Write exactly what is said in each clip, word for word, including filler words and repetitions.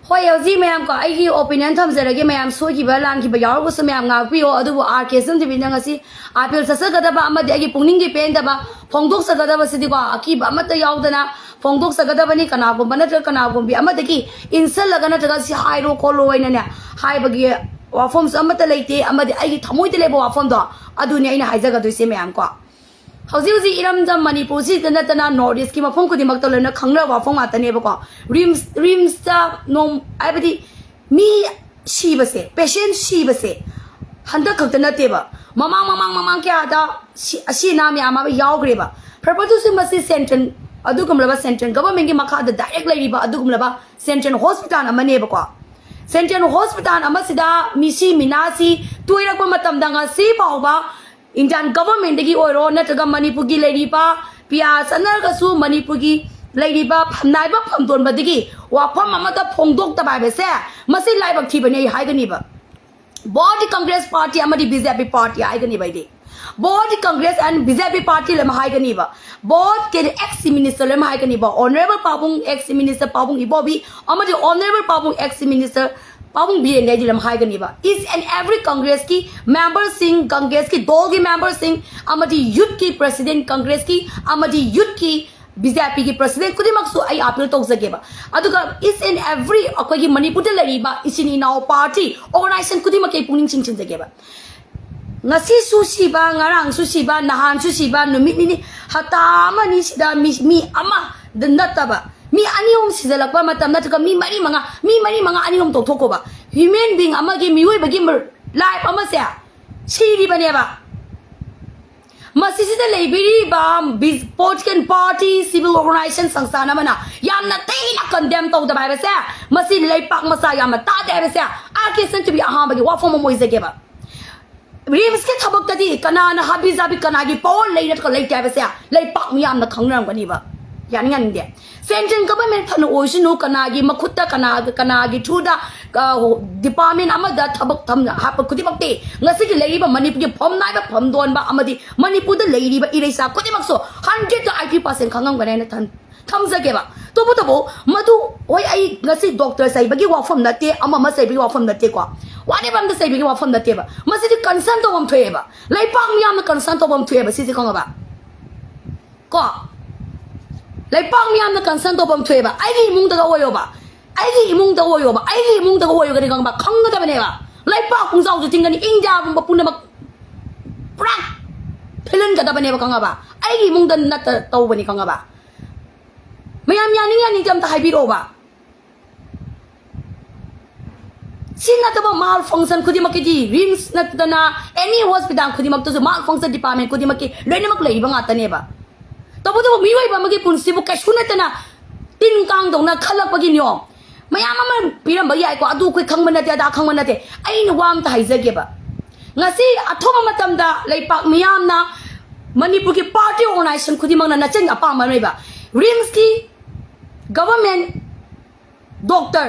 ꯍꯣꯏ, ꯍꯧꯖꯤꯛ ꯃꯌꯥꯝ ꯀꯣ, ꯑꯩꯒꯤ opinion ꯊꯝꯖꯔꯒꯦ꯫ ꯃꯌꯥꯝ ꯁꯣꯏꯈꯤꯕ ꯂꯥꯟꯈꯤꯕ ꯌꯥꯎꯔꯒꯁꯨ ꯃꯌꯥꯝ ꯉꯥꯛꯄꯤꯌꯣ꯫ ꯑꯗꯨꯕꯨ ꯑꯥꯔ ꯀꯦ ꯁꯝꯖꯤꯕꯤꯅ ꯉꯁꯤ ꯑꯥꯄꯤꯜ ꯆꯠꯆꯒꯗꯕ ꯑꯃꯗꯤ ꯑꯩꯒꯤ ꯄꯨꯛꯅꯤꯡꯒꯤ ꯄꯦꯟꯗꯕ ꯐꯣꯡꯗꯣꯛꯆꯒꯗꯕꯁꯤꯗꯤꯀꯣ, ꯑꯀꯤꯕ ꯑꯃꯠꯇ ꯌꯥꯎꯗꯅ ꯐꯣꯡꯗꯣꯛꯆꯒꯗꯕꯅꯤ꯫ ꯀꯅꯥꯒꯨꯝꯕ ꯅꯠꯇ꯭ꯔꯒ ꯀꯅꯥꯒꯨꯝꯕꯤ ꯑꯃꯗꯒꯤ ꯏꯟꯁꯜꯂꯒ ꯅꯠꯇ꯭ꯔꯒ ꯁꯤ ꯍꯥꯏꯔꯣ ꯈꯣꯠꯂꯣ ꯍꯥꯏꯅꯅꯦ ꯍꯥꯏꯕꯒꯤ ꯋꯥꯐꯝꯁꯨ ꯑꯃꯠꯇ ꯂꯩꯇꯦ꯫ ꯑꯃꯗꯤ ꯑꯩꯒꯤ ꯊꯃꯣꯏꯗ ꯂꯩꯕ ꯋꯥꯐꯝꯗꯣ ꯑꯗꯨꯅꯤ ꯑꯩꯅ ꯍꯥꯏꯖꯒꯗꯣꯏꯁꯦ ꯃꯌꯥꯝ ꯀꯣ꯫ ꯍꯧꯖꯤꯛ ꯍꯧꯖꯤꯛ ꯏꯔꯝꯗꯝ ꯃꯅꯤꯄꯨꯔꯁꯤꯗ ꯅꯠꯇꯅ North East ꯀꯤ ꯃꯐꯝ ꯈꯨꯗꯤꯡꯃꯛꯇ ꯂꯣꯏꯅ ꯈꯪꯅꯔꯕ ꯋꯥꯐꯝ ꯉꯥꯛꯇꯅꯦꯕꯀꯣ꯫ ꯔꯤꯝꯁ, ꯔꯤꯝꯁꯇ ꯅꯣꯡ, ꯍꯥꯏꯕꯗꯤ ꯃꯤ ꯁꯤꯕꯁꯦ, patient ꯁꯤꯕꯁꯦ ꯍꯟꯗꯛ ꯈꯛꯇ ꯅꯠꯇꯦꯕ, ꯃꯃꯥꯡ, ꯃꯃꯥꯡ, ꯃꯃꯥꯡ ꯀꯌꯥꯗ ꯁꯤ-, ꯑꯁꯤ ꯑꯅꯥ ꯃꯌꯥꯝ ꯑꯃ ꯌꯥꯎꯈ꯭ꯔꯦꯕ꯫ ꯐꯔꯦ, ꯑꯗꯨꯁꯨ ꯃꯁꯤ central, ꯑꯗꯨꯒꯨꯝꯂꯕ central government ꯀꯤ ꯃꯈꯥꯗ direct ꯂꯩꯔꯤꯕ ꯑꯗꯨꯒꯨꯝꯂꯕ central hospital ꯑꯃꯅꯦꯕꯀꯣ꯫ Central hospital ꯑꯃꯁꯤꯗ ꯃꯤꯁꯤ ꯃꯤꯅꯥꯁꯤ ꯇꯣꯏꯔꯛꯄ ꯃꯇꯝꯗ ꯉꯁꯤ ꯐꯥꯎꯕ Indian government ꯇꯒꯤ ꯑꯣꯏꯔꯣ, ꯅꯠꯇ꯭ꯔꯒ ꯃꯅꯤꯄꯨꯔꯒꯤ ꯂꯩꯔꯤꯕ ꯄꯤ ꯑꯥꯔ ꯆꯠꯅꯔꯒꯁꯨ ꯃꯅꯤꯄꯨꯔꯒꯤ ꯂꯩꯔꯤꯕ ꯐꯝꯅꯥꯏꯕ ꯐꯝꯗꯣꯟꯕꯗꯒꯤ ꯋꯥꯐꯝ ꯑꯃꯠꯇ ꯐꯣꯡꯗꯣꯛꯇꯕ ꯍꯥꯏꯕꯁꯦ ꯃꯁꯤ ꯂꯥꯏꯕꯛ ꯊꯤꯕꯅꯤ ꯑꯩ ꯍꯥꯏꯒꯅꯤꯕ꯫ Both the Congress party ꯑꯃꯗꯤ B J P party ꯍꯥꯏꯒꯅꯤꯕ ꯑꯩꯗꯤ꯫ Both the Congress and B J P party ꯂꯣꯏꯅꯃꯛ ꯍꯥꯏꯒꯅꯤꯕ꯫ Both ꯀꯤ ex minister ꯂꯣꯏꯅꯃꯛ ꯍꯥꯏꯒꯅꯤꯕ꯫ Honorable ꯄꯥꯕꯨꯡ ex minister ꯄꯥꯕꯨꯡ ꯏꯕꯣꯕꯤ ꯑꯃꯗꯤ Honorable ꯄꯥꯕꯨꯡ ex minister ꯄꯥꯕꯨꯡ ꯕꯤꯔꯦꯟ ꯍꯥꯏꯗꯤ ꯂꯝ ꯍꯥꯏꯒꯅꯤꯕ꯫ Each and every Congress ꯀꯤ member ꯁꯤꯡ, Congress ꯀꯤ ꯗꯣꯜꯒꯤ member ꯁꯤꯡ ꯑꯃꯗꯤ youth ꯀꯤ president, Congress ꯀꯤ ꯑꯃꯗꯤ youth ꯀꯤ B J P ꯒꯤ president ꯈꯨꯗꯤꯡꯃꯛꯁꯨ ꯑꯩ appeal ꯇꯧꯖꯒꯦꯕ꯫ ꯑꯗꯨꯒ each and every ꯑꯩꯈꯣꯏꯒꯤ ꯃꯅꯤꯄꯨꯔꯗ ꯂꯩꯔꯤꯕ ꯏꯆꯤꯟ ꯏꯅꯥꯎ party, organization ꯈꯨꯗꯤꯡꯃꯛꯀꯤ ꯑꯩ ꯄꯨꯛꯅꯤꯡ ꯆꯤꯡꯁꯤꯟꯖꯒꯦꯕ꯫ ꯉꯁꯤꯁꯨ ꯁꯤꯕ, ꯉꯔꯥꯡꯁꯨ ꯁꯤꯕ, ꯅꯍꯥꯟꯁꯨ ꯁꯤꯕ, ꯅꯨꯃꯤꯠ ꯅꯤꯅꯤ, ꯍꯞꯇꯥ ꯑꯃ ꯑꯅꯤ ꯁꯤꯗ ꯃꯤ, ꯃꯤ ꯑꯃ ꯅꯠꯇꯕ ꯃꯤ ꯑꯅꯤ ꯑꯍꯨꯝ ꯁꯤꯖꯜꯂꯛꯄ ꯃꯇꯝ, ꯅꯠꯇ꯭ꯔꯒ ꯃꯤ ꯃꯔꯤ ꯃꯉꯥ, ꯃꯤ ꯃꯔꯤ ꯃꯉꯥ ꯑꯅꯤ ꯑꯍꯨꯝ ꯇꯣꯛꯊꯣꯛꯈꯣꯕ꯫ Human being ꯑꯃꯒꯤ, ꯃꯤꯑꯣꯏꯕꯒꯤ ꯃ-, life ꯑꯃꯁꯦ ꯁꯤꯔꯤꯕꯅꯦꯕ꯫ ꯃꯁꯤꯁꯤꯗ ꯂꯩꯕꯤꯔꯤꯕ B-, political party, civil organization ꯁꯪꯁꯊꯥꯟ ꯑꯃꯅ ꯌꯥꯝꯅ ꯊꯤꯅ condemn ꯇꯧꯗꯕ ꯍꯥꯏꯕꯁꯦ ꯃꯁꯤ ꯂꯩꯄꯥꯛ ꯃꯆꯥ ꯌꯥꯝꯅ ꯇꯥꯗꯦ ꯍꯥꯏꯕꯁꯦ ꯑꯥꯔ ꯀꯦ ꯁꯝꯖꯤꯕꯤ ꯑꯍꯥꯟꯕꯒꯤ ꯋꯥꯐꯝ ꯑꯃ ꯑꯣꯏꯖꯒꯦꯕ꯫ ꯔꯤꯝꯁꯀꯤ ꯊꯕꯛꯇꯗꯤ ꯀꯅꯥꯅ ꯍꯥꯕꯤ ꯖꯥꯕꯤ ꯀꯅꯥꯒꯤ power ꯂꯩ ꯅꯠꯇ꯭ꯔꯒ ꯂꯩꯇꯦ ꯍꯥꯏꯕꯁꯦ ꯂꯩꯄꯥꯛ ꯃꯤꯌꯥꯝꯅ ꯈꯪꯅꯔꯝꯒꯅꯤꯕ꯫ ꯌꯥꯅꯤꯡ ꯌꯥꯅꯤꯡꯗꯦ꯫ Central government ꯐꯅ ꯑꯣꯏꯁꯅꯨ, ꯀꯅꯥꯒꯤ ꯃꯈꯨꯠꯇ, ꯀꯅꯥ-, ꯀꯅꯥꯒꯤ through ꯗ, ꯑ, department ꯑꯃꯗ ꯊꯕꯛ ꯊꯝ-, ꯍꯥꯞꯄ ꯈꯨꯗꯤꯡꯃꯛꯇꯤ ꯉꯁꯤꯒꯤ ꯂꯩꯔꯤꯕ ꯃꯅꯤꯄꯨꯔꯒꯤ ꯐꯝꯅꯥꯏꯕ ꯐꯝꯗꯣꯟꯕ ꯑꯃꯗꯤ ꯃꯅꯤꯄꯨꯔꯗ ꯂꯩꯔꯤꯕ ꯏꯔꯩꯆꯥ ꯈꯨꯗꯤꯡꯃꯛꯁꯨ hundred ꯇ eighty percent ꯈꯪꯉꯝꯒꯅꯤ ꯍꯥꯏꯅ ꯊꯝ-, ꯊꯝꯖꯒꯦꯕ꯫ ꯇꯧꯕꯇꯕꯨ ꯃꯗꯨ, ꯍꯣꯏ, ꯑꯩ ꯉꯁꯤ ꯗꯣꯛꯇꯔ ꯆꯩꯕꯒꯤ ꯋꯥꯐꯝ ꯅꯠꯇꯦ, ꯑꯃ ꯑꯃ ꯆꯩꯕꯒꯤ ꯋꯥꯐꯝ ꯅꯠꯇꯦꯀꯣ, whatever ꯑꯝꯇ ꯆꯩꯕꯒꯤ ꯋꯥꯐꯝ ꯅꯠꯇꯦꯕ꯫ ꯃꯁꯤꯗꯤ concern ꯇꯧꯐꯝ ꯊꯣꯛꯑꯦꯕ, ꯂꯩꯄꯥꯛ ꯃꯤꯌꯥꯝꯅ concern ꯇꯧꯐꯝ ꯊꯣꯛꯑꯦꯕ ꯁꯤꯁꯦ, ꯈꯪꯉꯕ? ꯀꯣ, ꯂꯩꯄꯥꯛ ꯃꯤꯌꯥꯝꯅ concern ꯇꯧꯐꯝ ꯊꯣꯛꯑꯦꯕ꯫ ꯑꯩꯒꯤ ꯏꯃꯨꯡꯗꯒ ꯑꯣꯏꯌꯣꯕ, ꯑꯩꯒꯤ ꯏꯃꯨꯡꯗꯒ ꯑꯣꯏꯌꯣꯕ, ꯑꯩꯒꯤ ꯏꯃꯨꯡꯗꯒ ꯑꯣꯏꯔꯒꯗꯤ, ꯈꯪꯉꯕ, ꯈꯪꯒꯗꯕꯅꯦꯕ꯫ ꯂꯩꯄꯥꯛ ꯄꯨꯡꯖꯥꯎꯁꯨ ꯊꯤꯡꯒꯅꯤ, ꯏꯟꯗꯤꯌꯥ ꯄꯨꯝꯕ ꯄꯨꯝꯅꯃꯛ ꯄꯨꯔꯥ ꯐꯤꯜꯍꯟꯒꯗꯕꯅꯦꯕ, ꯈꯪꯉꯕ? ꯑꯩꯒꯤ ꯏꯃꯨꯡꯗ ꯅꯠꯇ ꯇꯧꯕꯅꯤ, ꯈꯪꯉꯕ? ꯃꯌꯥꯝ ꯌꯥꯅꯤꯡ ꯌꯥꯅꯤꯡꯗꯦ ꯑꯝꯇ ꯍꯥꯏꯕꯤꯔꯛꯑꯣꯕ꯫ ꯁꯤ ꯅꯠꯇꯕ malfunction ꯈꯨꯗꯤꯡꯃꯛꯀꯤꯗꯤ, ꯔꯤꯝꯁ ꯅꯠꯇꯅ any hospital ꯈꯨꯗꯤꯡꯃꯛꯇꯁꯨ malfunction department ꯈꯨꯗꯤꯡꯃꯛꯀꯤ ꯂꯣꯏꯅꯃꯛ ꯂꯩꯔꯤꯕ ꯉꯥꯛꯇꯅꯦꯕ꯫ ꯇꯧꯕꯇꯕꯨ ꯃꯤꯑꯣꯏꯕ ꯑꯃꯒꯤ ꯄꯨꯟꯁꯤꯕꯨ ꯀꯩꯁꯨ ꯅꯠꯇꯅ ꯇꯤꯟ ꯀꯥꯡꯗꯧꯅ ꯈꯜꯂꯛꯄꯒꯤ ꯅꯤꯌꯣꯝ ꯃꯌꯥꯝ ꯑꯃ ꯄꯤꯔꯝꯕ ꯌꯥꯏꯀꯣ, ꯑꯗꯨ ꯑꯩꯈꯣꯏ ꯈꯪꯕ ꯅꯠꯇꯦ, ꯑꯗꯥ ꯈꯪꯕ ꯅꯠꯇꯦ꯫ ꯑꯩꯅ ꯋꯥ ꯑꯝꯇ ꯍꯥꯏꯖꯒꯦꯕ, ꯉꯁꯤ ꯑꯊꯨꯕ ꯃꯇꯝꯗ ꯂꯩꯄꯥꯛ ꯃꯤꯌꯥꯝꯅ, ꯃꯅꯤꯄꯨꯔꯒꯤ party organization ꯈꯨꯗꯤꯡꯃꯛꯅ ꯅꯆꯤꯟ ꯑꯄꯥꯝꯕ ꯑꯃ ꯂꯩꯕ, ꯔꯤꯝꯁꯀꯤ government doctor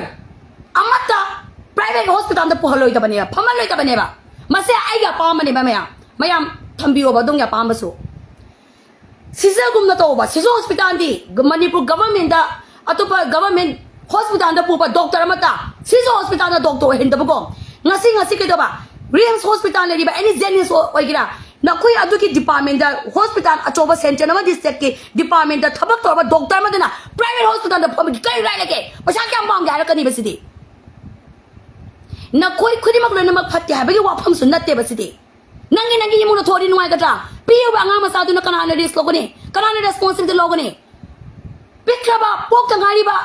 ꯑꯃꯠꯇ private hospitalꯗ ꯄꯨꯍꯜꯂꯣꯏꯗꯕꯅꯦꯕ, ꯐꯝꯍꯜꯂꯣꯏꯗꯕꯅꯦꯕ꯫ ꯃꯁꯦ ꯑꯩꯒꯤ ꯑꯄꯥꯝꯕꯅꯦꯕ꯫ ꯃꯌꯥꯝ, ꯃꯌꯥꯝ ꯊꯝꯕꯤꯌꯣꯕ ꯑꯗꯣꯝꯒꯤ ꯑꯄꯥꯝꯕꯁꯨ꯫ ꯁꯤꯖꯒꯨꯝꯅ ꯇꯧꯕ, ꯁꯤꯖ hospitalꯗꯤ ꯃꯅꯤꯄꯨꯔ governmentꯗ, ꯑꯇꯣꯞꯄ government hospitalꯗ ꯄꯨꯕ doctor ꯑꯃꯠꯇ ꯁꯤꯖ hospitalꯅ doctor ꯑꯣꯏꯍꯟꯗꯕꯀꯣ꯫ ꯉꯁꯤ, ꯉꯁꯤ ꯀꯩꯗꯧꯕ? ꯔꯤꯝꯁ hospital ꯂꯩꯔꯤꯕ, any ꯖꯦꯅꯤꯝꯁ ꯑꯣꯏꯒꯦꯔꯥ, ꯅꯈꯣꯏ ꯑꯗꯨꯒꯤ departmentꯗ, hospital ꯑꯆꯧꯕ central ꯑꯃꯗꯤ stateꯀꯤ departmentꯗ ꯊꯕꯛ ꯇꯧꯔꯕ doctor ꯑꯃꯗꯨꯅ private hospitalꯗ ꯐꯝꯕꯒꯤ ꯀꯔꯤ right ꯂꯩꯒꯦ? ꯄꯩꯁꯥ ꯀꯌꯥꯝ ꯄꯥꯝꯒꯦ ꯍꯥꯏꯔꯛꯀꯅꯤꯕ ꯁꯤꯗꯤ? ꯅꯈꯣꯏ ꯈꯨꯗꯤꯡꯃꯛ ꯂꯣꯏꯅꯃꯛ ꯐꯠꯇꯦ ꯍꯥꯏꯕꯒꯤ ꯋꯥꯐꯝꯁꯨ ꯅꯠꯇꯦꯕ ꯁꯤꯗꯤ꯫ ꯅꯪꯒꯤ, ꯅꯪꯒꯤ ꯏꯃꯨꯡꯗ ꯊꯣꯛꯑꯗꯤ ꯅꯨꯡꯉꯥꯏꯒꯗ꯭ꯔꯥ? ꯄꯤꯛꯏꯕ ꯑꯉꯥꯡ ꯃꯆꯥꯗꯨꯅ ꯀꯅꯥꯅ risk ꯂꯧꯒꯅꯤ? ꯀꯅꯥꯅ responsibility ꯂꯧꯒꯅꯤ? ꯄꯤꯛꯈ꯭ꯔꯕ, ꯄꯣꯛꯇ ꯉꯥꯏꯔꯤꯕ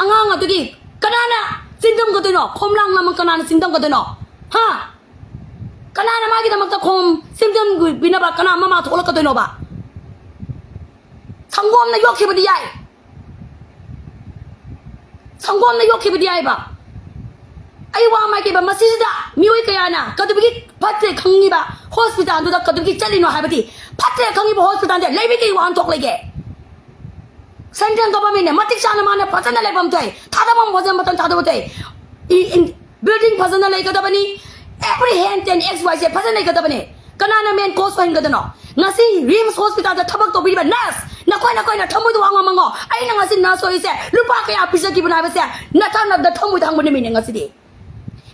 ꯑꯉꯥꯡ ꯑꯗꯨꯒꯤ ꯀꯅꯥꯅ ꯆꯤꯟꯗꯨꯝꯒꯗꯣꯏꯅꯣ? ꯈꯣꯝꯂꯥꯡ ꯑꯃ ꯀꯅꯥꯅ ꯆꯤꯟꯗꯝꯒꯗꯣꯏꯅꯣ? ꯍꯥ? ꯀꯅꯥꯅ ꯃꯥꯒꯤꯗꯃꯛꯇ ꯈꯣꯝ ꯆꯤꯟꯗꯝꯕꯤꯅꯕ ꯀꯅꯥ ꯃꯃꯥ ꯊꯣꯛꯂꯛꯀꯗꯣꯏꯅꯣꯕ? ꯁꯪꯒꯣꯝꯅ ꯌꯣꯛꯈꯤꯕꯗꯤ ꯌꯥꯏ, ꯁꯪꯒꯣꯝꯅ ꯌꯣꯛꯈꯤꯕꯗꯤ ꯌꯥꯏꯕ꯫ ꯑꯩ ꯋꯥ ꯑꯃ ꯍꯥꯏꯒꯦꯕ, ꯃꯁꯤꯁꯤꯗ ꯃꯤꯑꯣꯏ ꯀꯌꯥꯅ ꯀꯩꯗꯧꯕꯒꯤ ꯐꯠꯇ꯭ꯔꯦ ꯈꯪꯉꯤꯕ? Hospitalꯗꯨꯗ ꯀꯩꯗꯧꯕꯒꯤ ꯆꯠꯂꯤꯅꯣ ꯍꯥꯏꯕꯗꯤ, ꯐꯠꯇ꯭ꯔꯦ ꯈꯪꯉꯤꯕ hospitalꯗ ꯂꯩꯕꯒꯤ ꯀꯩ ꯋꯥꯍꯟꯊꯣꯛ ꯂꯩꯒꯦ? Central governmentꯅ ꯃꯇꯤꯛ ꯆꯥꯅ ꯃꯥꯅ ꯐꯖꯅ ꯂꯩꯐꯝ ꯊꯣꯛꯑꯦ, ꯊꯥꯗꯐꯝ ꯐꯖꯅ ꯃꯇꯝ ꯊꯥꯗꯕ ꯊꯣꯛꯑꯦ꯫ ꯏ-, ꯏꯟ-, building ꯐꯖꯅ ꯂꯩꯒꯗꯕꯅꯤ, every hand ten X Y Z ꯐꯖꯅ ꯂꯩꯒꯗꯕꯅꯤ꯫ ꯀꯅꯥꯅ main cause ꯑꯣꯏꯍꯟꯒꯗꯣꯏꯅꯣ? ꯉꯁꯤ ꯔꯤꯝꯁ ꯍꯣꯁꯄꯤꯇꯥꯜꯗ ꯊꯕꯛ ꯇꯧꯕꯤꯔꯤꯕ ꯅꯔꯁ, ꯅꯈꯣꯏ ꯅꯈꯣꯏꯅ ꯊꯃꯣꯏꯗ ꯋꯥ ꯉꯥꯡꯉꯣ꯫ ꯑꯩꯅ ꯉꯁꯤ ꯅꯔꯁ ꯑꯣꯏꯔꯤꯁꯦ ꯂꯨꯄꯥ ꯀꯌꯥ ꯄꯤꯖꯈꯤꯕꯅꯣ ꯍꯥꯏꯕꯁꯦ ꯅꯊꯪꯅ ꯊꯃꯣꯏꯗ ꯍꯪꯕ ꯅꯨꯃꯤꯠꯅꯦ ꯉꯁꯤꯗꯤ꯫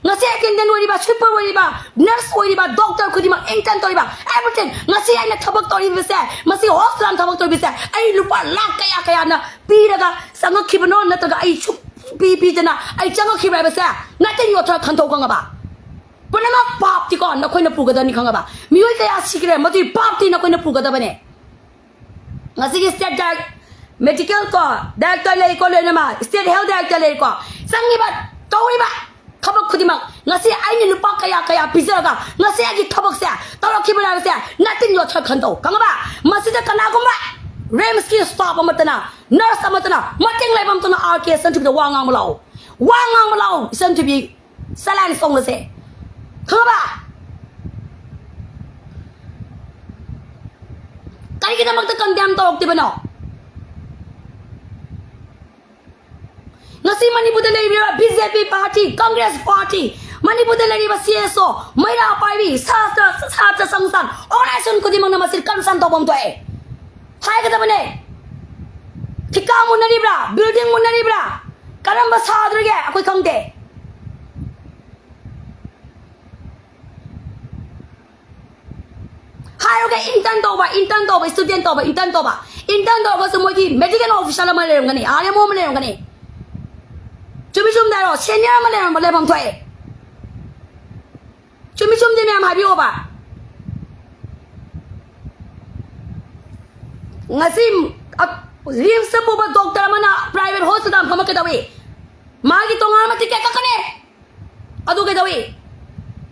ꯉꯁꯤ ꯑꯦꯇꯦꯟꯗꯦꯟ ꯑꯣꯏꯔꯤꯕ, ꯁ꯭ꯋꯤꯄꯔ ꯑꯣꯏꯔꯤꯕ, ꯅꯔꯁ ꯑꯣꯏꯔꯤꯕ, ꯗꯣꯛꯇꯔ ꯈꯨꯗꯤꯡꯃꯛ, ꯏꯟꯇꯔꯟ ꯇꯧꯔꯤꯕ, ꯑꯦꯚ꯭ꯔꯤꯊꯤꯡ, ꯉꯁꯤ ꯑꯩꯅ ꯊꯕꯛ ꯇꯧꯔꯤꯕꯁꯦ, ꯃꯁꯤ ꯍꯣꯁꯄꯤꯇꯥꯜ ꯊꯕꯛ ꯇꯧꯔꯤꯕꯁꯦ, ꯑꯩ ꯂꯨꯄꯥ ꯂꯥꯛ ꯀꯌꯥ ꯀꯌꯥꯅ ꯄꯤꯔꯒ ꯆꯪꯉꯛꯈꯤꯕꯅꯣ, ꯅꯠꯇ꯭ꯔꯒ ꯑꯩ ꯁꯨꯛ ꯄꯤ ꯄꯤꯗꯅ ꯑꯩ ꯆꯪꯉꯛꯈꯤꯕ꯭ꯔꯥ ꯍꯥꯏꯕꯁꯦ ꯅꯥꯆꯤꯟ ꯌꯣꯠꯊꯔ ꯈꯟꯊꯣꯛ ꯈꯪꯉꯕ? ꯄꯨꯝꯅꯃꯛ ꯄꯥꯞꯇꯤꯀꯣ ꯅꯈꯣꯏꯅ ꯄꯨꯒꯗꯕꯅꯤ ꯈꯪꯉꯕ? ꯃꯤꯑꯣꯏ ꯀꯌꯥ ꯁꯤꯈ꯭ꯔꯦ, ꯃꯗꯨꯒꯤ ꯄꯥꯞꯇꯤ ꯅꯈꯣꯏꯅ ꯄꯨꯒꯗꯕꯅꯦ꯫ ꯉꯁꯤꯒꯤ ꯁ꯭ꯇꯦꯠ ꯗꯥꯏꯔꯦꯛ-, ꯃꯦꯗꯤꯀꯦꯜ ꯀꯣ ꯗꯥꯏꯔꯦꯛꯇꯔ ꯂꯩꯀꯣ, ꯂꯣꯏꯅꯃꯛ ꯁ꯭ꯇꯦꯠ ꯍꯦꯜꯊ ꯗꯥꯏꯔꯦꯛꯇꯔ ꯂꯩꯀꯣ, ꯆꯪꯉꯤꯕ ꯇꯧꯔꯤꯕ ꯊꯕꯛ ꯈꯨꯗꯤꯡꯃꯛ ꯉꯁꯤ ꯑꯩꯅ ꯂꯨꯄꯥ ꯀꯌꯥ ꯀꯌꯥ ꯄꯤꯖꯔꯒ ꯉꯁꯤ ꯑꯩꯒꯤ ꯊꯕꯛꯁꯦ ꯇꯧꯔꯛꯈꯤꯕꯅꯣ ꯍꯥꯏꯕꯁꯦ ꯅꯥꯆꯤꯟ ꯌꯣꯠꯊꯔ ꯈꯟꯊꯧ ꯈꯪꯉꯕ? ꯃꯁꯤꯗ ꯀꯅꯥꯒꯨꯝꯕ ꯔꯤꯝꯁꯀꯤ ꯁ꯭ꯇꯥꯐ ꯑꯃꯠꯇꯅ, ꯅꯔꯁ ꯑꯃꯠꯇꯅ, ꯃꯇꯦꯡ ꯂꯩꯕ ꯑꯃꯠꯇꯅ ꯑꯥꯔ ꯀꯦ ꯏꯆꯟꯊꯣꯏꯕꯤꯗ ꯋꯥ ꯉꯥꯡꯕ ꯂꯥꯛꯑꯣ, ꯋꯥ ꯉꯥꯡꯕ ꯂꯥꯛꯑꯣ꯫ ꯏꯆꯟꯊꯣꯏꯕꯤ ꯆꯂꯥꯏꯅ ꯁꯣꯡꯂꯁꯦ ꯈꯪꯉꯕ? ꯀꯔꯤꯒꯤꯗꯃꯛꯇ ꯀꯟꯗꯦꯝ ꯇꯧꯔꯛꯇ꯭ꯔꯤꯕꯅꯣ? ꯉꯁꯤ ꯃꯅꯤꯄꯨꯔꯗ ꯂꯩꯔꯤꯕ ꯕꯤ ꯖꯦ ꯄꯤ ꯄꯥꯔꯇꯤ, ꯀꯪꯒ꯭ꯔꯦꯁ ꯄꯥꯔꯇꯤ, ꯃꯅꯤꯄꯨꯔꯗ ꯂꯩꯔꯤꯕ ꯁꯤ ꯑꯦꯁ ꯑꯣ, ꯃꯩꯔꯥ ꯄꯥꯏꯕꯤ, ꯁꯥꯇ꯭ꯔ, ꯁꯥꯇ꯭ꯔ ꯁꯪꯁꯊꯥꯟ, ꯑꯣꯔꯒꯅꯥꯏꯖꯦꯁꯟ ꯈꯨꯗꯤꯡꯃꯛꯅ ꯃꯁꯤ ꯀꯟꯁꯔꯟ ꯇꯧꯐꯝ ꯊꯣꯛꯑꯦ꯫ ꯍꯥꯏꯒꯗꯕꯅꯦ꯫ ꯊꯤꯀꯥ ꯃꯨꯟꯅꯔꯤꯕ꯭ꯔꯥ? ꯕꯤꯜꯗꯤꯡ ꯃꯨꯟꯅꯔꯤꯕ꯭ꯔꯥ? ꯀꯔꯝꯕ ꯁꯥꯗ꯭ꯔꯤꯒꯦ? ꯑꯩꯈꯣꯏ ꯈꯪꯗꯦ꯫ ꯍꯥꯏꯔꯨꯒꯦ, ꯏꯟꯇꯔꯟ ꯇꯧꯕ, ꯏꯟꯇꯔꯟ ꯇꯧꯕ, ꯁ꯭ꯇꯨꯗꯦꯟ ꯇꯧꯕ, ꯏꯟꯇꯔꯟ ꯇꯧꯕ꯫ ꯏꯟꯇꯔꯟ ꯇꯧꯔꯒꯁꯨ ꯃꯣꯏꯒꯤ ꯃꯦꯗꯤꯀꯦꯜ ꯑꯣꯐꯤꯁꯔ ꯑꯃ ꯂꯩꯔꯝꯒꯅꯤ, ꯑꯥꯔ ꯑꯦꯝ ꯑꯣ ꯑꯃ ꯂꯩꯔꯝꯒꯅꯤ꯫ ꯆꯨꯝꯃꯤ ꯆꯨꯝꯗ ꯍꯥꯏꯔꯣ, ꯁꯦꯅꯤꯌꯔ ꯑꯃ ꯂꯩꯔꯝꯕ ꯂꯩꯐꯝ ꯊꯣꯛꯑꯦ꯫ ꯆꯨꯝꯃꯤ ꯆꯨꯝꯗꯦ ꯃꯌꯥꯝ ꯍꯥꯏꯕꯤꯌꯣꯕ꯫ ꯉꯁꯤ ꯑ-, ꯔꯤꯝꯁꯇ ꯄꯨꯕ ꯗꯣꯛꯇꯔ ꯑꯃꯅ ꯄ꯭ꯔꯥꯏꯚꯦꯠ ꯍꯣꯁꯄꯤꯇꯥꯜ ꯐꯝꯃ ꯀꯩꯗꯧꯏ? ꯃꯥꯒꯤ ꯇꯣꯉꯥꯟꯕ ꯇꯤꯀꯦꯠ ꯀꯛꯀꯅꯤ꯫ ꯑꯗꯨ ꯀꯩꯗꯧꯏ?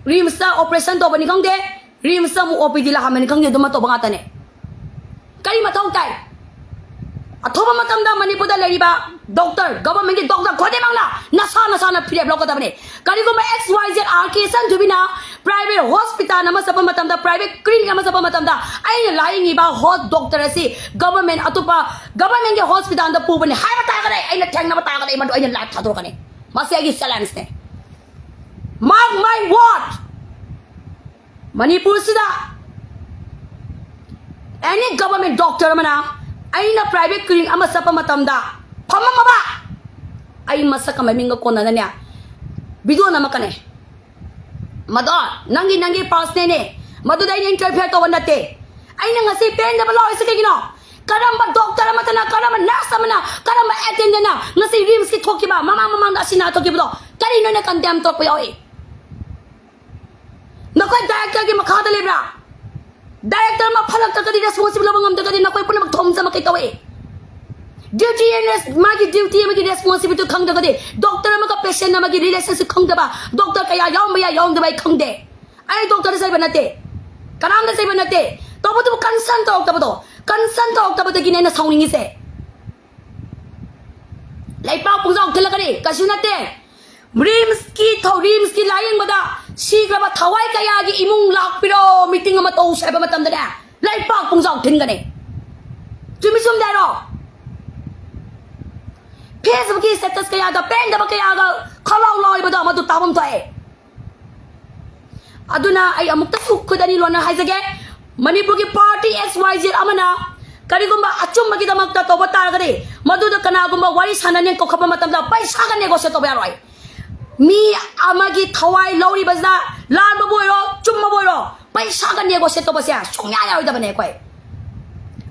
ꯔꯤꯝꯁꯇ ꯑꯣꯄꯔꯦꯁꯟ ꯇꯧꯕꯅꯤ ꯈꯪꯗꯦ, ꯔꯤꯝꯁꯇ ꯑꯃꯨꯛ ꯑꯣ ꯄꯤ ꯗꯤ ꯂꯥꯛꯍꯟꯕꯅꯤ ꯈꯪꯗꯦ, ꯑꯗꯨꯝ ꯑꯇꯧꯕ ꯉꯥꯛꯇꯅꯦ꯫ ꯀꯔꯤ ꯃꯊꯧ ꯇꯥꯏ? ꯑꯊꯨꯕ ꯃꯇꯝꯗ ꯃꯅꯤꯄꯨꯔꯗ ꯂꯩꯔꯤꯕ ꯗꯣꯛꯇꯔ, ꯒꯚꯔꯟꯃꯦꯟꯠꯀꯤ ꯗꯣꯛꯇꯔ ꯈꯨꯗꯤꯡꯃꯛꯅ ꯅꯁꯥ ꯅꯁꯥꯅ ꯐꯤꯔꯦꯞ ꯂꯧꯒꯗꯕꯅꯤ꯫ ꯀꯔꯤꯒꯨꯝꯕ ꯑꯦꯛꯁ ꯋꯥꯏ ꯖꯦꯠ ꯑꯥꯔ ꯀꯦ ꯏꯆꯟꯊꯣꯏꯕꯤꯅ ꯄ꯭ꯔꯥꯏꯚꯦꯠ ꯍꯣꯁꯄꯤꯇꯥꯜ ꯑꯃ ꯆꯠꯄ ꯃꯇꯝꯗ, ꯄ꯭ꯔꯥꯏꯚꯦꯠ ꯀ꯭ꯂꯤꯅꯤꯛ ꯑꯃ ꯆꯠꯄ ꯃꯇꯝꯗ, ꯑꯩꯅ ꯂꯥꯌꯦꯡꯉꯤꯕ ꯍꯣ-, ꯗꯣꯛꯇꯔ ꯑꯁꯤ ꯒꯚꯔꯟꯃꯦꯟꯠ ꯑꯇꯣꯞꯄ, ꯒꯚꯔꯟꯃꯦꯟꯠꯀꯤ ꯍꯣꯁꯄꯤꯇꯥꯜꯗ ꯄꯨꯕꯅꯤ ꯍꯥꯏꯕ ꯇꯥꯔꯒꯗꯤ, ꯑꯩꯅ ꯊꯦꯡꯅꯕ ꯇꯥꯔꯒꯗꯤ, ꯑꯩ ꯃꯗꯨ ꯑꯩꯅ ꯂꯥꯏꯚ ꯊꯥꯗꯣꯔꯛꯀꯅꯤ꯫ ꯃꯁꯤ ꯑꯩꯒꯤ ꯆꯦꯂꯦꯟꯖꯅꯦ꯫ Mark my word꯫ ꯃꯅꯤꯄꯨꯔꯁꯤꯗ Any government doctor ꯑꯃꯅ ꯑꯩꯅ private clinic ꯑꯃ ꯆꯠꯄ ꯃꯇꯝꯗ ꯐꯝꯃꯝꯃꯕ, ꯑꯩ ꯃꯁꯛꯀ ꯃꯃꯤꯡꯒ ꯀꯣꯟꯅꯅꯅꯦ video ꯅꯝꯃꯛꯀꯅꯤ꯫ ꯃꯗꯣ ꯅꯪꯒꯤ, ꯅꯪꯒꯤ personal ꯅꯦ꯫ ꯃꯗꯨꯗ ꯑꯩꯅ interfere ꯇꯧꯕ ꯅꯠꯇꯦ꯫ ꯑꯩꯅ ꯉꯁꯤ ꯄꯦꯟꯗꯕ ꯂꯥꯎꯔꯤꯁꯦ ꯀꯩꯒꯤꯅꯣ? ꯀꯔꯝꯕ doctor ꯑꯃꯠꯇꯅ, ꯀꯔꯝꯕ nurse ꯑꯃꯅ, ꯀꯔꯝꯕ attendant ꯅ ꯉꯁꯤ RIMS ꯀꯤ ꯊꯣꯛꯈꯤꯕ, ꯃꯃꯥꯡ ꯃꯃꯥꯡꯗ ꯑꯁꯤ ꯅꯥ ꯊꯣꯛꯈꯤꯕꯗꯣ ꯀꯔꯤꯅꯣ ꯑꯩꯅ condemn ꯇꯧꯔꯛꯄ ꯌꯥꯎꯏ? ꯅꯈꯣꯏ director ꯒꯤ ꯃꯈꯥꯗ ꯂꯩꯕ꯭ꯔꯥ? Director ꯑꯃ ꯐꯠꯂꯛꯇ꯭ꯔꯒꯗꯤ, responsible ꯂꯧꯕ ꯉꯝꯗ꯭ꯔꯒꯗꯤ ꯅꯈꯣꯏ ꯄꯨꯝꯅꯃꯛ ꯊꯣꯝꯖꯃꯛꯀꯦ ꯇꯧꯏ꯫ Duty ꯑꯃꯒꯤ, ꯃꯥꯒꯤ duty ꯑꯃꯒꯤ responsibility ꯈꯪꯗ꯭ꯔꯒꯗꯤ, doctor ꯑꯃꯒ patient ꯑꯃꯒꯤ relationship ꯈꯪꯗꯕ, doctor ꯀꯌꯥ ꯌꯥꯎꯔꯝꯕ ꯌꯥꯏ, ꯌꯥꯎꯔꯝꯗꯕ ꯑꯩ ꯈꯪꯗꯦ꯫ ꯑꯩ doctor ꯗ ꯆꯩꯕ ꯅꯠꯇꯦ, ꯀꯅꯥꯝꯇ ꯆꯩꯕ ꯅꯠꯇꯦ꯫ ꯇꯧꯕꯇꯕꯨ concern ꯇꯧꯔꯛꯇꯕꯗꯣ, concern ꯇꯧꯔꯛꯇꯕꯗꯒꯤꯅꯦ ꯑꯩꯅ ꯁꯥꯎꯅꯤꯡꯉꯤꯁꯦ꯫ ꯂꯩꯄꯥꯛ ꯄꯨꯡꯖꯥꯎ ꯊꯤꯜꯂꯛꯀꯅꯤ, ꯀꯩꯁꯨ ꯅꯠꯇꯦ꯫ RIMS ꯀꯤ ꯊꯧ-, RIMS ꯀꯤ ꯂꯥꯌꯦꯡꯕꯗ ꯁꯤꯈ꯭ꯔꯕ ꯊꯋꯥꯏ ꯀꯌꯥꯒꯤ ꯏꯃꯨꯡ ꯂꯥꯛꯄꯤꯔꯣ meeting ꯑꯃ ꯇꯧꯁꯦ ꯍꯥꯏꯕ ꯃꯇꯝꯗꯅꯦ, ꯂꯩꯄꯥꯛ ꯄꯨꯡꯖꯥꯎ ꯊꯤꯟꯒꯅꯤ꯫ ꯆꯨꯝꯃꯤ ꯆꯨꯝꯗꯦ ꯍꯥꯏꯔꯣ? Facebook ꯀꯤ status ꯀꯌꯥꯗ ꯄꯦꯟꯗꯕ ꯀꯌꯥꯒ ꯈꯂꯥꯎ ꯂꯥꯎꯔꯤꯕꯗꯣ ꯃꯗꯨ ꯇꯥꯐꯝ ꯊꯣꯛꯑꯦ꯫ ꯑꯗꯨꯅ ꯑꯩ ꯑꯃꯨꯛꯇꯁꯨ ꯈꯨꯠ ꯑꯅꯤ ꯂꯣꯟꯅ ꯍꯥꯏꯖꯒꯦ, ꯃꯅꯤꯄꯨꯔꯒꯤ party X Y Z ꯑꯃꯅ ꯀꯔꯤꯒꯨꯝꯕ ꯑꯆꯨꯝꯕꯒꯤꯗꯃꯛꯇ ꯇꯧꯕ ꯇꯥꯔꯒꯗꯤ, ꯃꯗꯨꯗ ꯀꯅꯥꯒꯨꯝꯕ ꯋꯥꯔꯤ ꯁꯥꯟꯅꯅꯦ ꯀꯧꯈꯠꯄ ꯃꯇꯝꯗ ꯄꯩꯁꯥꯒ negotiate ꯇꯧꯕ ꯌꯥꯔꯣꯏ꯫ ꯃꯤ ꯑꯃꯒꯤ ꯊꯋꯥꯏ ꯂꯧꯔꯤꯕꯁꯤꯗ, ꯂꯥꯟꯕꯕꯨ ꯑꯣꯏꯔꯣ, ꯆꯨꯝꯕꯕꯨ ꯑꯣꯏꯔꯣ, ꯄꯩꯁꯥꯒ negotiate ꯇꯧꯕꯁꯦ ꯁꯨꯡꯌꯥ ꯌꯥꯔꯣꯏꯗꯕꯅꯦ ꯑꯩꯈꯣꯏ꯫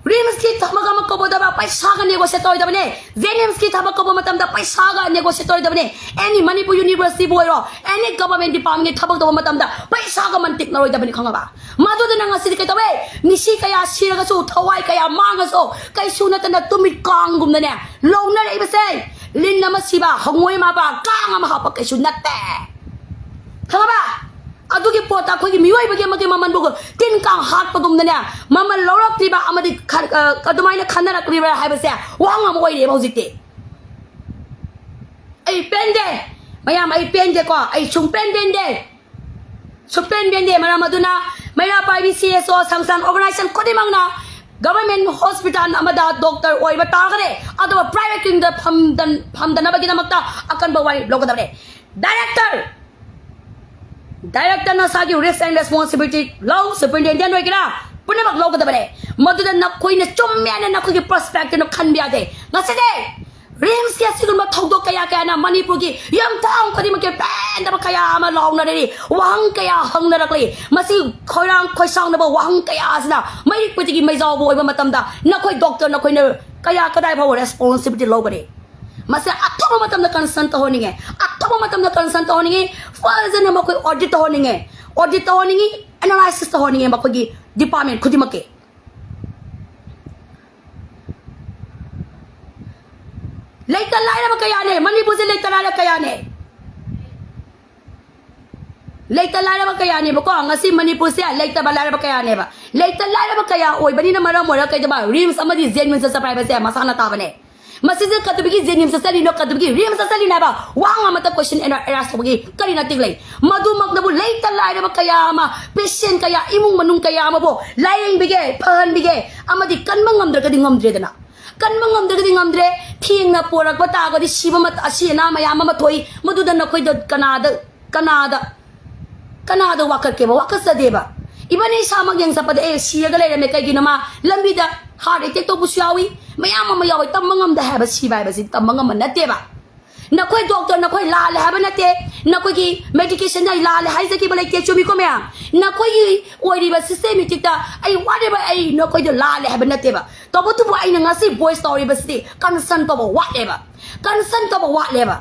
RIMS ꯀꯤ ꯊꯕꯛ ꯑꯃ ꯀꯧꯕꯗ ꯄꯩꯁꯥꯒ negotiate ꯇꯧꯔꯣꯏꯗꯕꯅꯦ꯫ JNIMS ꯀꯤ ꯊꯕꯛ ꯀꯧꯕ ꯃꯇꯝꯗ ꯄꯩꯁꯥꯒ negotiate ꯇꯧꯔꯣꯏꯗꯕꯅꯦ꯫ Any ꯃꯅꯤꯄꯨꯔ university ꯕꯨ ꯑꯣꯏꯔꯣ, any government department ꯀꯤ ꯊꯕꯛ ꯇꯧꯕ ꯃꯇꯝꯗ ꯄꯩꯁꯥꯒ ꯃꯟꯇꯤꯛꯅꯔꯣꯏꯗꯕꯅꯤ, ꯈꯪꯉꯕ? ꯃꯗꯨꯗꯨꯅ ꯉꯁꯤꯗꯤ ꯀꯩꯗꯧꯋꯦ? ꯃꯤꯁꯤ ꯀꯌꯥ ꯁꯤꯔꯒꯁꯨ, ꯊꯋꯥꯏ ꯀꯌꯥ ꯃꯥꯡꯉꯁꯨ, ꯀꯩꯁꯨ ꯅꯠꯇꯅ ꯇꯨꯃꯤꯠ ꯀꯥꯡꯒꯨꯝꯅꯅꯦ ꯂꯧꯅꯔꯛꯏꯕꯁꯦ꯫ ꯂꯤꯟ ꯑꯃ ꯁꯤꯕ, ꯍꯪꯉꯣꯏ ꯑꯃ ꯍꯥꯞꯄ, ꯀꯥꯡ ꯑꯃ ꯍꯥꯞꯄ ꯀꯩꯁꯨ ꯅꯠꯇꯦ, ꯈꯪꯉꯕ? ꯑꯗꯨꯒꯤ ꯄꯣꯠꯇ ꯑꯩꯈꯣꯏꯒꯤ ꯃꯤꯑꯣꯏꯕꯒꯤ ꯑꯃꯒꯤ ꯃꯃꯜꯕꯨ ꯇꯤꯟ ꯀꯥꯡ ꯍꯥꯠꯄꯒꯨꯝꯅꯅꯦ, ꯃꯃꯜ ꯂꯧꯔꯛꯇ꯭ꯔꯤꯕ ꯑꯃꯗꯤ ꯈ-, ꯑ, ꯑꯗꯨꯃꯥꯏꯅ ꯈꯟꯅꯔꯛꯂꯤꯕ꯭ꯔꯥ ꯍꯥꯏꯕꯁꯦ ꯋꯥꯍꯪ ꯑꯃ ꯑꯣꯏꯔꯦꯕ ꯍꯧꯖꯤꯛꯇꯤ꯫ ꯑꯩ ꯄꯦꯟꯗꯦ, ꯃꯌꯥꯝ, ꯑꯩ ꯄꯦꯟꯗꯦꯀꯣ, ꯑꯩ ꯁꯨꯡ ꯄꯦꯟ ꯄꯦꯟꯗꯦ, ꯁꯨꯡ ꯄꯦꯟ ꯄꯦꯟꯗꯦ꯫ ꯃꯔꯝ ꯑꯗꯨꯅ ꯃꯩꯔꯥ ꯄꯥꯏꯕꯤ C S O, ꯁꯪꯁꯊꯥꯟ, organization ꯈꯨꯗꯤꯡꯃꯛꯅ government hospital ꯑꯃꯗ doctor ꯑꯣꯏꯕ ꯇꯥꯔꯒꯗꯤ, ꯑꯗꯨꯒ private clinic ꯇ ꯐꯝꯗꯟ-, ꯐꯝꯗꯅꯕꯒꯤꯗꯃꯛꯇ ꯑꯀꯟꯕ ꯋꯥꯔꯦꯞ ꯂꯧꯒꯗꯕꯅꯦ꯫ Director, director ꯅꯁꯥꯒꯤ risk and responsibility ꯂꯧ, superintendent ꯑꯣꯏꯒꯦꯔꯥ, ꯄꯨꯝꯅꯃꯛ ꯂꯧꯒꯗꯕꯅꯦ꯫ ꯃꯗꯨꯗ ꯅꯈꯣꯏꯅ ꯆꯨꯝꯃꯦ ꯍꯥꯏꯅ ꯅꯈꯣꯏꯒꯤ ꯄꯔꯁꯄꯦꯛꯇꯤꯚꯅ ꯈꯟꯕ ꯌꯥꯗꯦ꯫ ꯉꯁꯤꯗꯤ ꯔꯤꯝꯁꯀꯤ ꯑꯁꯤꯒꯨꯝꯕ ꯊꯧꯗꯣꯛ ꯀꯌꯥ ꯀꯌꯥꯅ ꯃꯅꯤꯄꯨꯔꯒꯤ ꯌꯨꯝꯊꯣꯡ ꯈꯨꯗꯤꯡꯃꯛꯀꯤ ꯄꯦꯟꯗꯕ ꯀꯌꯥ ꯑꯃ ꯂꯥꯎꯅꯔꯤ, ꯋꯥꯍꯪ ꯀꯌꯥ ꯍꯪꯅꯔꯛꯂꯤ꯫ ꯃꯁꯤ ꯈꯣꯏꯔꯥꯡ ꯈꯣꯏꯁꯥꯎꯅꯕ ꯋꯥꯍꯪ ꯀꯌꯥ ꯑꯁꯤꯅ ꯃꯩꯔꯤꯛ ꯄꯤꯗꯒꯤ ꯃꯩꯖꯥꯎꯕ ꯑꯣꯏꯕ ꯃꯇꯝꯗ ꯅꯈꯣꯏ ꯗꯣꯛꯇꯔ, ꯅꯈꯣꯏꯅ ꯀꯌꯥ ꯀꯗꯥꯏ ꯐꯥꯎꯕ ꯔꯦꯁꯄꯣꯟꯁꯤꯕꯤꯂꯤꯇꯤ ꯂꯧꯒꯅꯤ? ꯃꯁꯤ ꯑꯊꯨꯕ ꯃꯇꯝꯗ ꯀꯟꯁꯔꯟ ꯇꯧꯍꯟꯅꯤꯡꯉꯦ, ꯑꯊꯨꯕ ꯃꯇꯝꯗ ꯀꯟꯁꯔꯟ ꯇꯧꯍꯟꯅꯤꯡꯉꯤ꯫ ꯐꯖꯅ ꯃꯈꯣꯏ ꯑꯣꯗꯤꯠ ꯇꯧꯍꯟꯅꯤꯡꯉꯦ, ꯑꯣꯗꯤꯠ ꯇꯧꯍꯟꯅꯤꯡꯉꯤ, ꯑꯦꯅꯥꯂꯥꯏꯁꯤꯁ ꯇꯧꯍꯟꯅꯤꯡꯉꯦ ꯃꯈꯣꯏꯒꯤ ꯗꯤꯄꯥꯔꯠꯃꯦꯟ ꯈꯨꯗꯤꯡꯃꯛꯀꯤ꯫ ꯂꯩꯇ ꯂꯥꯏꯔꯕ ꯀꯌꯥꯅꯦ ꯃꯅꯤꯄꯨꯔꯁꯦ, ꯂꯩꯇ ꯂꯥꯏꯔ ꯀꯌꯥꯅꯦ꯫ ꯂꯩꯇ ꯂꯥꯏꯔꯕ ꯀꯌꯥꯅꯦꯕꯀꯣ꯫ ꯉꯁꯤ ꯃꯅꯤꯄꯨꯔꯁꯦ ꯂꯩꯇꯕ ꯂꯥꯏꯔꯕ ꯀꯌꯥꯅꯦꯕ꯫ ꯂꯩꯇ ꯂꯥꯏꯔꯕ ꯀꯌꯥ ꯑꯣꯏꯕꯅꯤꯅ ꯃꯔꯝ ꯑꯣꯏꯔꯒ ꯀꯩꯗꯧꯕ, ꯔꯤꯝꯁ ꯑꯃꯗꯤ ꯖꯦꯟ ꯋꯤꯝꯁꯇ ꯆꯠꯄ ꯍꯥꯏꯕꯁꯦ ꯃꯁꯥꯅ ꯇꯥꯕꯅꯦ꯫ ꯃꯁꯤꯁꯦ ꯀꯩꯗꯧꯕꯒꯤ ꯖꯦꯟ ꯋꯤꯝꯁꯇ ꯆꯠꯂꯤꯅꯣ, ꯀꯩꯗꯧꯕꯒꯤ ꯔꯤꯝꯁꯇ ꯆꯠꯂꯤꯅꯣ ꯍꯥꯏꯕ ꯋꯥꯍꯪ ꯑꯃꯠꯇ ꯀꯣꯏꯁꯟ ꯑꯦꯔꯥꯏꯁ ꯇꯧꯕꯒꯤ ꯀꯔꯤ ꯅꯇꯤꯛ ꯂꯩ? ꯃꯗꯨꯃꯛꯅꯕꯨ ꯂꯩꯇ ꯂꯥꯏꯔꯕ ꯀꯌꯥ ꯑꯃ, ꯄꯦꯁꯦꯟ ꯀꯌꯥ, ꯏꯃꯨꯡ ꯃꯅꯨꯡ ꯀꯌꯥ ꯑꯃꯕꯨ ꯂꯥꯌꯦꯡꯕꯤꯒꯦ, ꯐꯍꯟꯕꯤꯒꯦ, ꯑꯃꯗꯤ ꯀꯟꯕ ꯉꯝꯗ꯭ꯔꯒꯗꯤ ꯉꯝꯗ꯭ꯔꯦꯗꯅ꯫ ꯀꯟꯕ ꯉꯝꯗ꯭ꯔꯒꯗꯤ ꯉꯝꯗ꯭ꯔꯦ, ꯊꯦꯡꯅ ꯄꯣꯔꯛꯄ ꯇꯥꯔꯒꯗꯤ ꯁꯤꯕ ꯃꯠ-, ꯑꯁꯤ ꯑꯅꯥ ꯃꯌꯥꯝ ꯑꯃ ꯊꯣꯛꯏ꯫ ꯃꯗꯨꯗ ꯅꯈꯣꯏꯗ ꯀꯅꯥꯗ, ꯀꯅꯥꯗ, ꯀꯅꯥꯗ ꯋꯥꯀꯠꯀꯦꯕ? ꯋꯥꯀꯠꯆꯗꯦꯕ꯫ ꯏꯕꯅꯤ ꯏꯁꯥꯃꯛ ꯌꯦꯡ ꯆꯠꯄꯗ ꯑꯦ ꯁꯤꯔꯒ ꯂꯩꯔꯝꯃꯦ, ꯀꯩꯒꯤꯅꯣ ꯃꯥ ꯂꯝꯕꯤꯗ ꯍꯥꯔꯠ ꯑꯦꯇꯦꯛ ꯇꯧꯕꯁꯨ ꯌꯥꯎꯏ, ꯃꯌꯥꯝ ꯑꯃ ꯌꯥꯎꯏ꯫ ꯇꯝꯕ ꯉꯝꯗꯦ ꯍꯥꯏꯕ, ꯁꯤꯕ ꯍꯥꯏꯕꯁꯤ ꯇꯝꯕ ꯉꯝꯕ ꯅꯠꯇꯦꯕ꯫ ꯅꯈꯣꯏ ꯗꯣꯛꯇꯔ, ꯅꯈꯣꯏ ꯂꯥꯜꯂꯦ ꯍꯥꯏꯕ ꯅꯠꯇꯦ, ꯅꯈꯣꯏꯒꯤ ꯃꯦꯗꯤꯀꯦꯁꯟꯗ ꯑꯩ ꯂꯥꯜꯂꯦ ꯍꯥꯏꯖꯈꯤꯕ ꯂꯩꯇꯦ, ꯆꯨꯝꯃꯤꯀꯣ ꯃꯌꯥꯝ? ꯅꯈꯣꯏꯒꯤ ꯑꯣꯏꯔꯤꯕ ꯁꯤꯁꯇꯦꯃꯦꯇꯤꯛꯇ ꯑꯩ ꯋꯥꯠꯂꯦꯕ, ꯑꯩ ꯅꯈꯣꯏꯗ ꯂꯥꯜꯂꯦ ꯍꯥꯏꯕ ꯅꯠꯇꯦꯕ꯫ ꯇꯧꯕꯇꯕꯨ ꯑꯩꯅ ꯉꯁꯤ ꯚꯣꯏꯁ ꯇꯧꯔꯤꯕꯁꯤꯗꯤ ꯀꯟꯁꯔꯟ ꯇꯧꯕ ꯋꯥꯠꯂꯦꯕ, ꯀꯟꯁꯔꯟ ꯇꯧꯕ ꯋꯥꯠꯂꯦꯕ,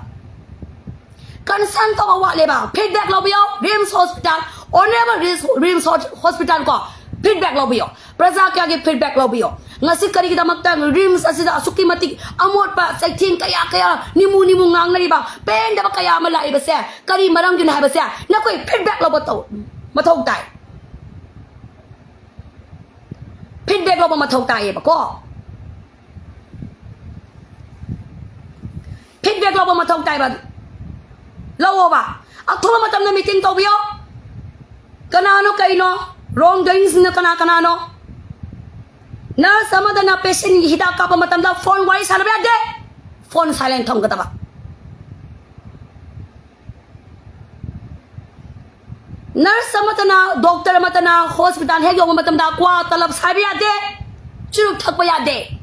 ꯀꯟꯁꯔꯟ ꯇꯧꯕ ꯋꯥꯠꯂꯦꯕ꯫ ꯐꯤꯗꯕꯦꯛ ꯂꯧꯕꯤꯌꯣ, RIMS hospital, honourable RIMS, RIMS hospital ꯀꯣ, ꯐꯤꯗꯕꯦꯛ ꯂꯧꯕꯤꯌꯣ꯫ ꯄ꯭ꯔꯖꯥ ꯀꯌꯥꯒꯤ ꯐꯤꯗꯕꯦꯛ ꯂꯧꯕꯤꯌꯣ꯫ ꯉꯁꯤ ꯀꯔꯤꯒꯤꯗꯃꯛꯇ ꯔꯤꯝꯁ ꯑꯁꯤꯗ ꯑꯁꯨꯛꯀꯤ ꯃꯇꯤꯛ ꯑꯃꯣꯠꯄ ꯆꯩꯊꯦꯡ ꯀꯌꯥ ꯀꯌꯥ, ꯅꯤꯃꯨ ꯅꯤꯃꯨ ꯉꯥꯡꯅꯔꯤꯕ, ꯄꯦꯟꯗꯕ ꯀꯌꯥ ꯑꯃ ꯂꯥꯛꯏꯕꯁꯦ ꯀꯔꯤ ꯃꯔꯝꯒꯤꯅꯣ ꯍꯥꯏꯕꯁꯦ ꯅꯈꯣꯏ ꯐꯤꯗꯕꯦꯛ ꯂꯧꯕ ꯇꯧ-, ꯃꯊꯧ ꯇꯥꯏ꯫ ꯐꯤꯗꯕꯦꯛ ꯂꯧꯕ ꯃꯊꯧ ꯇꯥꯏꯌꯦꯕꯀꯣ꯫ ꯐꯤꯗꯕꯦꯛ ꯂꯧꯕ ꯃꯊꯧ ꯇꯥꯏꯕ꯫ ꯂꯧꯑꯣꯕ꯫ ꯑꯊꯨꯕ ꯃꯇꯝꯗ ꯃꯤꯇꯤꯡ ꯇꯧꯕꯤꯌꯣ꯫ ꯀꯅꯥꯅꯣ ꯀꯩꯅꯣ ꯔꯣꯡ ꯗꯨꯌꯤꯡꯁꯤꯡꯅ ꯀꯅꯥ ꯀꯅꯥꯅꯣ? ꯅꯔꯁ ꯑꯃꯗꯅ ꯄꯦꯁꯦꯟꯒꯤ ꯍꯤꯗꯥꯛ ꯀꯥꯞꯄ ꯃꯇꯝꯗ ꯐꯣꯟ ꯋꯥꯔꯤ ꯁꯥꯟꯅꯕ ꯌꯥꯗꯦ꯫ ꯐꯣꯟ ꯁꯥꯏꯂꯦꯟ ꯊꯝꯒꯗꯕ꯫ Nurse ꯑꯃꯠꯇꯅ, doctor ꯑꯃꯠꯇꯅ hospital ꯍꯦꯛ ꯌꯧꯕ ꯃꯇꯝꯗ ꯀ꯭ꯋꯥ ꯇꯂꯕ ꯁꯥꯏꯕ ꯌꯥꯗꯦ, ꯆꯨꯔꯨꯞ ꯊꯛꯄ ꯌꯥꯗꯦ꯫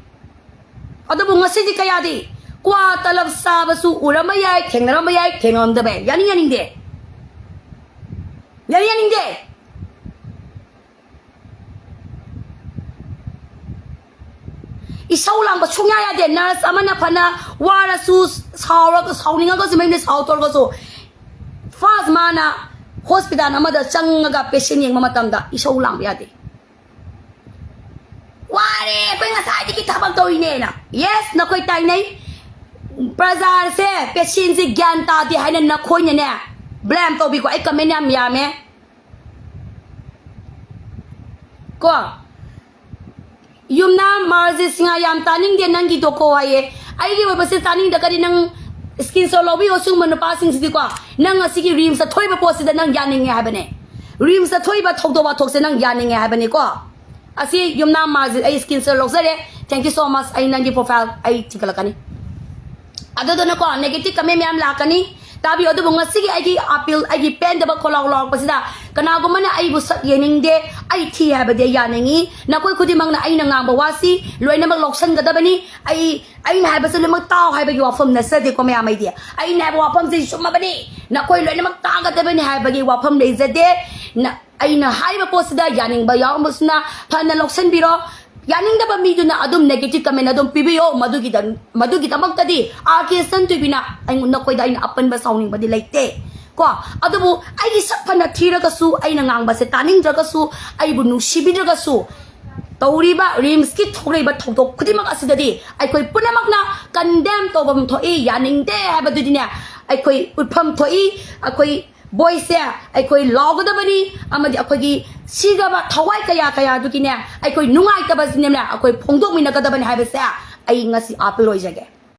ꯑꯗꯨꯕꯨ ꯉꯁꯤꯗꯤ ꯀꯌꯥꯗꯤ ꯀ꯭ꯋꯥ ꯇꯂꯕ ꯆꯥꯕꯁꯨ ꯎꯔꯝꯕ ꯌꯥꯏ, ꯊꯦꯡꯅꯔꯝꯕ ꯌꯥꯏ, ꯊꯦꯡꯅꯔꯝꯗꯕ ꯌꯥꯏ꯫ ꯌꯥꯅꯤꯡ ꯌꯥꯅꯤꯡꯗꯦ, ꯌꯥꯅꯤꯡ ꯌꯥꯅꯤꯡꯗꯦ꯫ ꯏꯁꯧ ꯂꯥꯡꯕ ꯁꯨꯡꯌꯥ ꯌꯥꯗꯦ꯫ Nurse ꯑꯃꯅ ꯐꯅ ꯋꯥꯔꯁꯨ, ꯁꯥꯎꯔꯒ, ꯁꯥꯎꯅꯤꯡꯉꯒꯁꯨ, ꯃꯌꯨꯝꯗ ꯁꯥꯎ ꯇꯧꯔꯒꯁꯨ, first ꯃꯥꯅ hospital ꯑꯃꯗ ꯆꯪꯉꯒ patient ꯌꯦꯡꯕ ꯃꯇꯝꯗ ꯏꯁꯧ ꯂꯥꯡꯕ ꯌꯥꯗꯦ꯫ "ꯋꯥꯔꯦ, ꯑꯩꯈꯣꯏ ꯉꯁꯥꯏꯗꯒꯤ ꯊꯕꯛ ꯇꯧꯔꯤꯅꯦꯅ"꯫ Yes, ꯅꯈꯣꯏ ꯇꯥꯏꯅꯩ꯫ ꯄ꯭ꯔꯖꯥꯁꯦ, patientꯁꯦ ꯒ꯭ꯌꯥꯟ ꯇꯥꯗꯦ ꯍꯥꯏꯅ ꯅꯈꯣꯏꯅꯅꯦ blame ꯇꯧꯕꯤꯀꯣ꯫ ꯑꯩ comment ꯌꯥꯝ ꯌꯥꯝꯃꯦ꯫ ꯀꯣ, ꯌꯨꯝꯅꯥꯝ ꯃꯥꯔꯖꯤꯠ ꯁꯤꯡꯍ, ꯌꯥꯝ ꯇꯥꯅꯤꯡꯗꯦ ꯅꯪꯒꯤꯗꯣ ꯀꯣ ꯍꯥꯏꯌꯦ꯫ ꯑꯩꯒꯤ ꯑꯣꯏꯕꯁꯦ ꯇꯥꯅꯤꯡꯗ꯭ꯔꯒꯗꯤ ꯅꯪ screenshot ꯂꯧꯕꯤꯌꯣ꯫ ꯁꯤꯒꯨꯝꯕ ꯅꯨꯄꯥꯁꯤꯡꯁꯤꯗꯤꯀꯣ, ꯅꯪ ꯑꯁꯤꯒꯤ ꯔꯤꯝꯁꯇ ꯊꯣꯛꯏꯕ ꯄꯣꯠꯁꯤꯗ ꯅꯪ ꯌꯥꯅꯤꯡꯉꯦ ꯍꯥꯏꯕꯅꯦ꯫ ꯔꯤꯝꯁꯇ ꯊꯣꯛꯏꯕ ꯊꯧꯗꯣꯛ ꯋꯥꯊꯣꯛꯁꯦ ꯅꯪ ꯌꯥꯅꯤꯡꯉꯦ ꯍꯥꯏꯕꯅꯤꯀꯣ꯫ ꯑꯁꯤ ꯌꯨꯝꯅꯥꯝ ꯃꯥꯔꯖꯤꯠ, ꯑꯩ screenshot ꯂꯧꯖꯔꯦ꯫ Thank you so much꯫ ꯑꯩ ꯅꯪꯒꯤ profile ꯑꯩ ꯊꯤꯒꯠꯂꯛꯀꯅꯤ꯫ ꯑꯗꯨꯗꯨꯅꯀꯣ, negative comment ꯃꯌꯥꯝ ꯂꯥꯛꯀꯅꯤ꯫ ꯇꯥꯕꯤꯌꯨ꯫ ꯑꯗꯨꯕꯨ ꯉꯁꯤꯒꯤ ꯑꯩꯒꯤ appeal, ꯑꯩꯒꯤ ꯄꯦꯟꯗꯕ ꯈꯣꯜꯂꯥꯎ ꯂꯥꯎꯔꯛꯄꯁꯤꯗ, ꯀꯅꯥꯒꯨꯝꯕꯅ ꯑꯩꯕꯨ ꯁꯛ ꯌꯦꯡꯅꯤꯡꯗꯦ, ꯑꯩ ꯊꯤ ꯍꯥꯏꯕꯗꯤ ꯑꯩ ꯌꯥꯅꯤꯡꯉꯤ꯫ ꯅꯈꯣꯏ ꯈꯨꯗꯤꯡꯃꯛꯅ ꯑꯩꯅ ꯉꯥꯡꯕ ꯋꯥꯁꯤ ꯂꯣꯏꯅꯃꯛ ꯂꯧꯁꯟꯒꯗꯕꯅꯤ꯫ ꯑꯩ, ꯑꯩꯅ ꯍꯥꯏꯕꯁꯤ ꯂꯣꯏꯅꯃꯛ ꯇꯥꯎ ꯍꯥꯏꯕꯒꯤ ꯋꯥꯐꯝ ꯅꯠꯆꯗꯦꯀꯣ, ꯃꯌꯥꯝ꯫ ꯑꯩꯗꯤ ꯑꯩꯅ ꯍꯥꯏꯕ ꯋꯥꯐꯝꯁꯤ ꯆꯨꯝꯃꯕꯅꯤ, ꯅꯈꯣꯏ ꯂꯣꯏꯅꯃꯛ ꯇꯥꯒꯗꯕꯅꯤ ꯍꯥꯏꯕꯒꯤ ꯋꯥꯐꯝ ꯂꯩꯖꯗꯦ꯫ ꯅ-, ꯑꯩꯅ ꯍꯥꯏꯔꯤꯕ ꯄꯣꯠꯁꯤꯗ ꯌꯥꯅꯤꯡꯕ ꯌꯥꯎꯔꯝꯕꯁꯤꯅ ꯐꯅ ꯂꯧꯁꯤꯟꯕꯤꯔꯣ꯫ ꯌꯥꯅꯤꯡꯗꯕ ꯃꯤꯗꯨꯅ ꯑꯗꯨꯝ negative comment ꯑꯗꯨꯝ ꯄꯤꯕꯤꯌꯣ꯫ ꯃꯗꯨꯒꯤꯗ-, ꯃꯗꯨꯒꯤꯗꯃꯛꯇꯗꯤ ꯑꯥꯔ ꯀꯦ ꯁꯟꯇꯣꯏꯕꯤꯅ ꯑꯩꯉꯣꯟ-, ꯅꯈꯣꯏꯗ ꯑꯩꯅ ꯑꯄꯟꯕ ꯁꯥꯎꯅꯤꯡꯕꯗꯤ ꯂꯩꯇꯦ ꯀꯣ꯫ ꯑꯗꯨꯕꯨ ꯑꯩꯒꯤ ꯁꯛ ꯐꯅ ꯊꯤꯔꯒꯁꯨ, ꯑꯩꯅ ꯉꯥꯡꯕꯁꯦ ꯇꯥꯅꯤꯡꯗ꯭ꯔꯒꯁꯨ, ꯑꯩꯕꯨ ꯅꯨꯡꯁꯤꯕꯤꯗ꯭ꯔꯒꯁꯨ, ꯇꯧꯔꯤꯕ ꯔꯤꯝꯁꯀꯤ ꯊꯣꯛꯂꯛꯏꯕ ꯊꯧꯗꯣꯛ ꯈꯨꯗꯤꯡꯃꯛ ꯑꯁꯤꯗꯗꯤ ꯑꯩꯈꯣꯏ ꯄꯨꯝꯅꯃꯛꯅ condemn ꯇꯧꯐꯝ ꯊꯣꯛꯏ, ꯌꯥꯅꯤꯡꯗꯦ ꯍꯥꯏꯕꯗꯨꯗꯤꯅꯦ ꯑꯩꯈꯣꯏ ꯎꯠꯐꯝ ꯊꯣꯛꯏ꯫ ꯑꯩꯈꯣꯏ voiceꯁꯦ ꯑꯩꯈꯣꯏ ꯂꯥꯎꯒꯗꯕꯅꯤ, ꯑꯃꯗꯤ ꯑꯩꯈꯣꯏꯒꯤ ꯁꯤꯈ꯭ꯔꯕ ꯊꯋꯥꯏ ꯀꯌꯥ ꯀꯌꯥꯗꯨꯒꯤꯅꯦ ꯑꯩꯈꯣꯏ ꯅꯨꯡꯉꯥꯏꯇꯕꯁꯤꯅꯦ ꯑꯩꯈꯣꯏ ꯐꯣꯡꯗꯣꯛꯃꯤꯟꯅꯒꯗꯕꯅꯤ ꯍꯥꯏꯕꯁꯦ ꯑꯩ ꯉꯁꯤ appeal ꯑꯣꯏꯖꯒꯦ꯫